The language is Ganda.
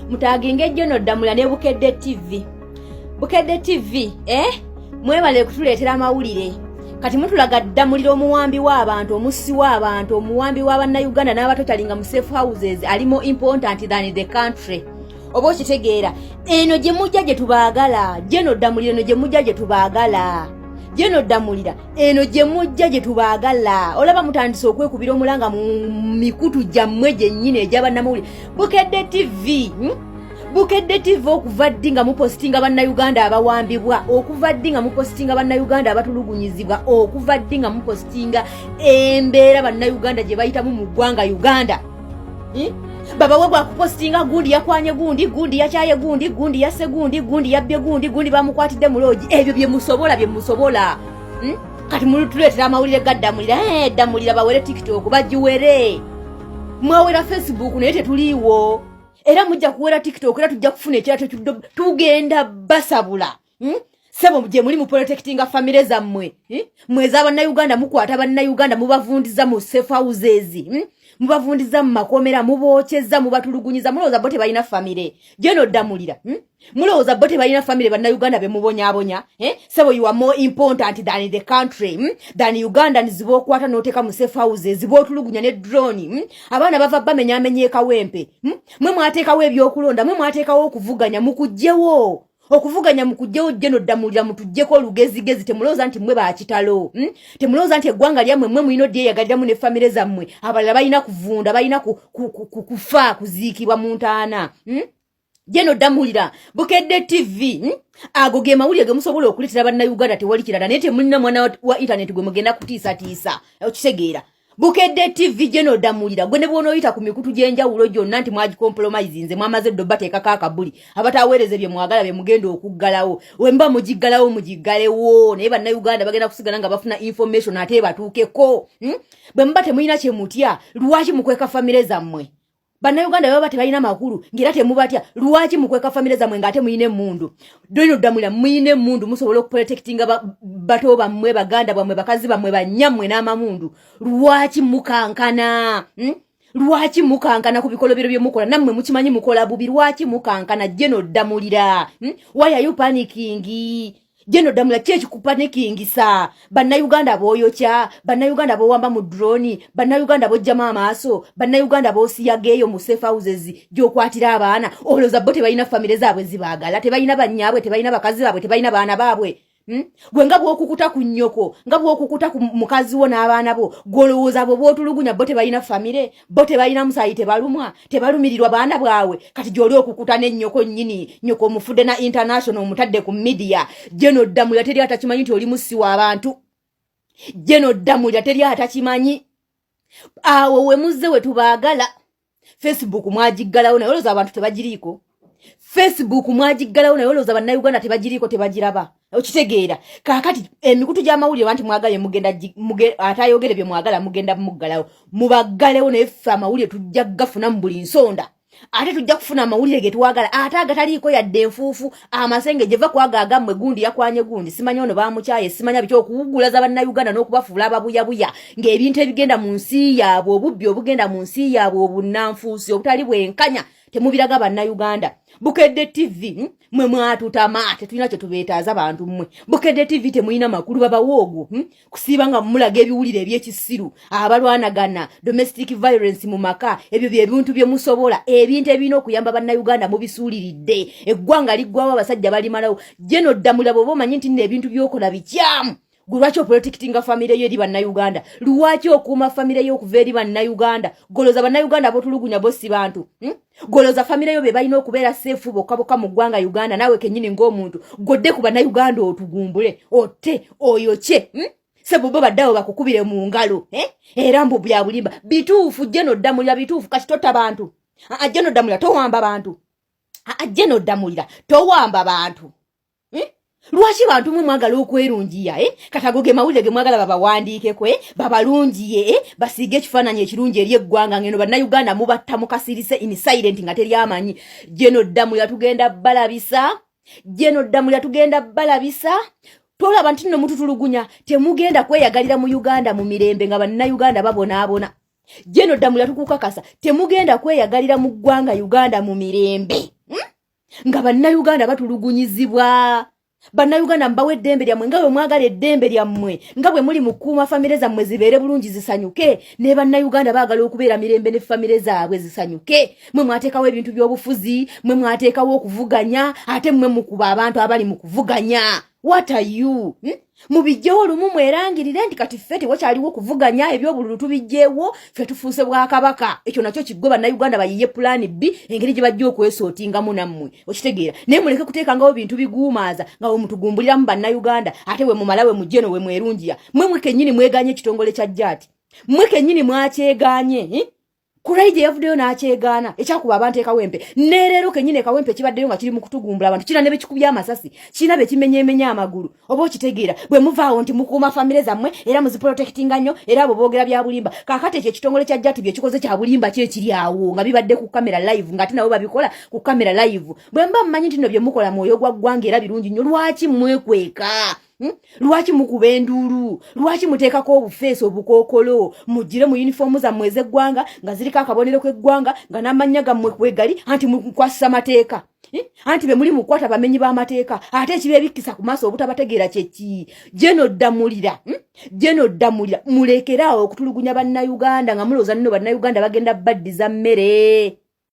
Mutaginga ejjo Ddamula ne Bukedde TV. Bukedde TV, eh? Mwebale kutuleetera amawulire. Kati mutulaga Ddamulira, omuwambi w'abantu, omussi w'abantu, omuwambi w'abannayuganda n'abatotalinga mu safe houses, ali more important than the country. Oba okitegeera, eno gye mujja gye tubaagala. Geno Ddamulira, eno gye mujja gye tubaagala. Geno Ddamulira, eno gye mujja gye tubaagala. Olaba mutandise okwekubira omulanga mu mikutu gyammwe gyennyini egy'abannamawulire. Bukedde TV, Bukedde TV, okuva ddi nga mupositinga bannayuganda abawambibwa? Okuva ddi nga mupositinga bannayuganda abatulugunyizibwa? Okuva ddi nga mupositinga embeera bannayuganda gye bayitamu mu ggwanga Uganda? Babawe gwakupositinga gundi yakwanye gundi, gundi yakyaye gundi, gundi yasse gundi, gundi yabbye gundi, gundi bamukwatidde mu lodge. Ebyo bye musobola, bye musobola, Kati mutuleetera amawulire ga Ddamulira. Ddamulira bawere TikTok, bagiwere. Mwawera Facebook naye tetuliiwo. Era mujja kuwera TikTok, era tujja kufuna ekirato. Tugenda basabula, Sebo, gye muli muprotectinga famire zammwe, Mweza bannayuganda, mukwata bannayuganda, mubavundiza mu safe houses, Mubavundiza mu makomera, mubookyeza, mubatulugunyiza. Mulowooza bo tebalina famire? Geno Ddamulira, Mulowooza bo tebalina famire, bannayuganda bemubonyaabonya, eh? Sebo, you are more important than the country, Than Ugandans bokwata n'oteeka mu safe houses, bootulugunya ne drone, Abaana bava bamenyaamenya ekawempe, Mwe mwateekawo ebyokulonda, mwe mwateekawo okuvuganya, mukugjewo okuvuganya, mukugjewo. Geno Ddamulira, mutuggyeko olugezigezi. Temulowooza nti mmwe bakitalo, Temulowooza nti eggwanga lyammwe mmwe mulina odyeyagaliramu ne famire zammwe, abalala balina kuvunda, balina kufa, kuziikibwa mu ntaana, Geno Ddamulira, Bukedde TV, Ago ge mawulire ge musobola okuleetera bannayuganda, tewali kirala. Naye temulina mwana wa intaneti gwe mugenda kutiisatiisa. Okitegeera, Bukedde TV, Geno Ddamulira, gwe ne bw'onooyita ku mikutu gy'enjawulo gyonna nti mwagicompromisinze, mwamaze ddo bateekako akabuli. Abataweereze bye mwagala bye mugenda okuggalawo. Wemba mugiggalawo, mugiggalewo, naye bannayuganda bagenda kusigala nga bafuna information ate batuukeko, Bwe muba temulina kye mutya, lwaki mukweka famire zammwe? Bannayuganda baba tebalina makulu ng'era temubatya, lwaki mukweka famire zammwe ng'ate muyina emmundu? Geno Ddamulira, muyina emmundu, musobola okuprotectinga bato bammwe, baganda bwammwe, bakazi bammwe, bannyammwe n'amamundu. Lwaki mukankana, Lwaki mukankana ku bikolobero bye mukola? Nammwe mukimanyi mukola bubi. Lwaki mukankana, Geno Ddamulira, Why are you panicking, Geno Ddamulira? Ki ekikupanikingisa? Bannayuganda b'oyokya, bannayuganda b'owamba mu drone, bannayuganda b'ojjamu amaaso, bannayuganda b'osiyaga eyo mu safe houses gy'okwatira abaana. Olowooza bo tebalina famire zaabwe zibaagala? Tebalina bannyaabwe? Tebalina bakazi baabwe? Tebalina baana baabwe, Gwe nga bw'okukuta ku nnyoko, nga bw'okukuta ku mukazi wo n'abaana bo, gw'olowooza bwe bw'otulugunya bo tebalina famire? Bo tebalina musaayi? Tebalumwa? Tebalumirirwa baana bwabwe? Kati gy'oli okukuta n'ennyoko nnyini, nnyoko omufudde na international, omutadde ku media. Geno Ddamulira, teri atakimanyi nti oli mussi w'abantu. Geno Ddamulira, teri atakimanyi. Awo we muzze we tubaagala. Facebook mwagiggalawo, naye olowooza abantu tebagiriiko? Facebook mwagiggalawo, naye olowooza bannayuganda tebagiriiko, tebagiraba? Okitegeera, kaakati emikutu gy'amawulire banti mwagala mugenda atayogere bye mwagala, mugenda muggalawo, mubaggalewo. Naye ffe amawulire tujja gafuna mu buli nsonda, ate tujja kufuna amawulire ge twagala, ate agataliiko yadde enfuufu amasenge gyeva kwaga agammwe. Gundi yakwanye gundi, simanya ono bamukyaye, simanya biki, okuwugulaza bannayuganda n'okubafuula ababuyabuya ng'ebintu ebigenda mu nsi yaabwe, obubbi obugenda mu nsi yaabwe, obunnanfuusi, obutali bwenkanya, temubiraga bannayuganda. Bukedde TV, Mwe mwatutama, tetulina kye tubeetaaza bantu mmwe. Bukedde TV temulina makulu babawa ogwo, Kusiiba nga mumulaga ebiwulire ebyekisiru, abalwanagana, domestic violence mu maka. Ebyo byebintu bye musobola. Ebintu ebirina okuyamba bannayuganda mubisuuliridde. Eggwanga liggwawo, abasajja balimalawo. Geno Ddamula, bw'oba omanyi nti nno ebintu by'okola bikyamu, gwe lwaki oprotectinga famire yo eri bannayuganda? Lwaki okuuma famire yo okuva eri bannayuganda? Goloza bannayuganda botulugunya bo si bantu, Goloza famire yo be balina okubeera safe bokka bokka mu ggwanga Uganda? Naawe kennyini ng'omuntu godde ku bannayuganda, otugumbule, otte, oyokye, Sebo, bo baddeawo bakukubire mu ngalo, eh? Era mbu bya bulimba. Bituufu, Geno Ddamulira, bituufu. Kati totta bantu. Geno Ddamulira, towamba bantu. Geno Ddamulira, towamba bantu, eh? Lwaki bantu mwe mwagala okwerungiya, eh? Kati ago ge mawulire ge mwagala babawandiikeko, eh? Babalungiye, eh? Basiige ekifaananyi ekirungi eri eggwanga, ngeno bannayuganda mubatta mukasirise in silent nga teri amanyi. Geno Ddamulira, tugenda balabisa. Geno Ddamulira, tugenda balabisa. Tolaba nti nno mututulugunya? Temugenda kweyagalira mu Uganda mu mirembe nga bannayuganda babonaabona. General Ddamulira, tukukakasa, temugenda kweyagalira mu ggwanga Uganda mu mirembe, Nga Bannayuganda batulugunyizibwa. Bannayuganda, mbawa eddembe lyammwe nga bwe mwagala eddembe lyammwe, nga bwe muli mukuuma famire zammwe zibeere bulungi, zisanyuke. Ne Bannayuganda baagala okubeera mirembe ne famire zaabwe zisanyuke. Mwe mwateekawo ebintu by'obufuzi, mwe mwateekawo okuvuganya, ate mmwe mukuba abantu abali mu kuvuganya. What are you, Mubijjewo lumu, mwerangirire nti kati ffe tewakyaliwo kuvuganya, ebyobululu tubijjeewo, ffe tufuuse bwakabaka. Ekyo nakyo kiggwe. Bannayuganda bayiye plan B, engeri gye bajja okwesootingamu nammwe, okitegeera? Naye muleke kuteekangawo bintu biguumaaza nga we mutugumbuliramu Bannayuganda, ate we mumala we mujjeno we mwerungiya. Mwe mwe kennyini mweganye ekitongole kya JATT, mwe kennyini mwakyeganye, eh? Kuraije yavuddeyo n'akyegaana ekyakuba abantu ekawempe. Nereero kenyini ekawempe kibaddeyo nga kiri mu kutugumbula abantu, kirina ne bekikubya amasasi, kirina bekimenyeemenya amagulu, oba okitegeera? Bwe muvaawo nti mukuuma famire zammwe era muziprotectinga nnyo, era abo boogera bya bulimba. Kaakati ekyo ekitongole kya JATT byekikoze kya bulimba ki ekiri awo nga bibadde ku kamera live, ng'ate nabo babikola ku kamera live? Bwe mba mmanyi nti nno bye mukola mwoyo gwa ggwanga era birungi nnyo, lwaki mwekweka, Lwaki mukuba enduulu? Lwaki muteekako obufeesi, obukookolo? Mugire mu yunifoomu zammwe ez'eggwanga nga ziriko akabonero k'eggwanga, nga n'amannya gammwe kwegali, anti mukwasisa mateeka, eh? Anti be muli mukwata bamenyi b'amateeka, ate ekiba ebikkisa ku maaso obutabategeera kyeki? General Ddamulira, General Ddamulira, mulekeraawo okutulugunya Bannayuganda nga mulowooza nno Bannayuganda bagenda baddiza mmere.